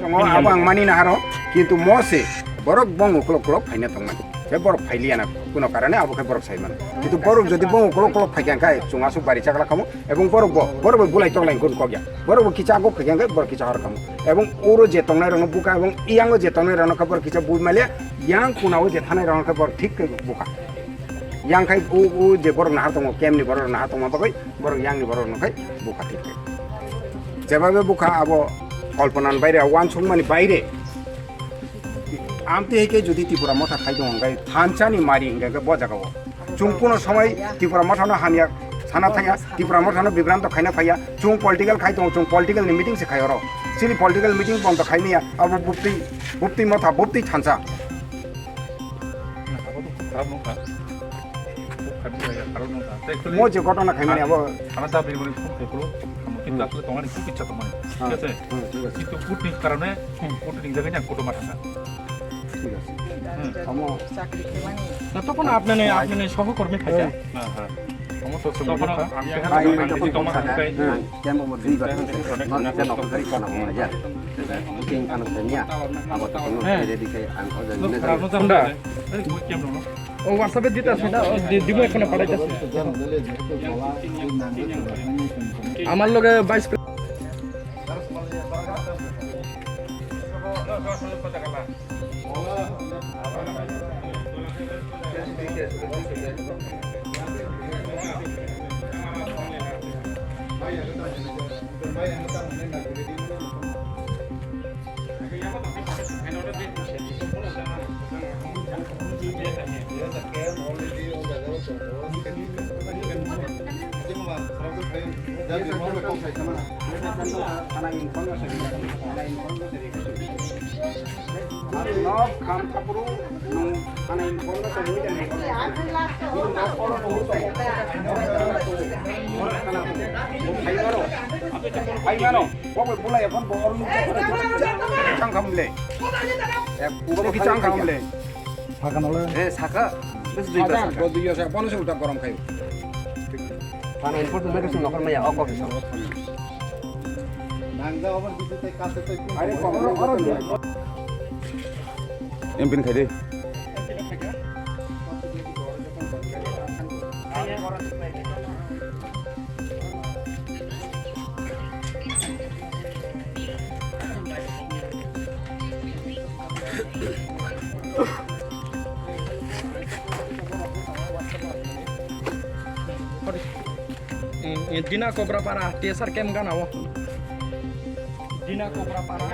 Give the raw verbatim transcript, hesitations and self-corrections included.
Tongo, abo ang mani na haro, kintu mo se borok bong ukolok kolok phaina tongmani. Khe borok phailiya na kuno karane abo khe borok sai mano. Kintu borok jodi bong ukolok kolok phaikha khe chwng aswk bari chakla khamu, ebong borok bo, borok bo bulai toklai kun kokya. Borok bo kicha agok phaikha khe borok kicha hor khamu. Ebong oro je tongnai rokno buka, ebong iyango je tongnai rokno khe borok kicha bui maliya, yang kunao je thanai rokno khe borok thik khe buka. Yang khai u, u je borok nahar tongo, kemni borok nahar tongma bagwi, borok yangni borok no khai bukha thik khe. Jebabe bukha abo kolponan baire, wansukmani baire. Amtwi hai khe jodi Tipra Motha khai tongo hwnkhe thansa ni mari hwnkhe bo jaga o. Chwng kuno somoi Tipra Motha no hamya sana thangya, Tipra Motha no bibranto khaina phaiya, chwng political khai tongo, chwng political ni meeting se khai oro. Chini political meeting bondo khai niya, abo buptwi, buptwi motha, buptwi thansa. Mo je ghotona khaimani abo. Ano da bini bini phone khaikulu, amo kita asle tongani, ki kicha tongani. Thik ase? Kintu kutni karone, kutni jaga ni ang kutuma thangkha. ঠিক আছে। হুম। তখন আপনি, আপনি সহকর্মী থাকে। হ্যাঁ, হ্যাঁ। সমস্যা হচ্ছে তখন মনে হয়। আমি এখানে ভাই, আমি যখন আমি যখন পৌঁছালে, হ্যাঁ, ক্যাম্প নম্বর দুই বার হচ্ছে। নন ক্যাম্প নম্বর দুই বার হচ্ছে। হ্যাঁ। বুকিং কানেকশন নিয়ে, আবার তখন হ্যাঁ। রেডি করে আমি ওদের নিয়ে যাই। কোনটা? আরে, ওই ক্যাম্প নম্বর। ও WhatsApp-এ দিতে আছে না? ও দি-, দিব, এখানে পাঠাইতেছে। আমার লগে বাইশ Chang khamle. Chang khamle. Saka nole. Eh, saka. Bes dui saka. Bo dui saka. Bono se ulta gorom khayo. Thana important na kasu nokar maya, ok, ok, sir. Empin khai de. Eh, eh, Dina Cobra Para, T S R camp gana o. Dina Cobra Para.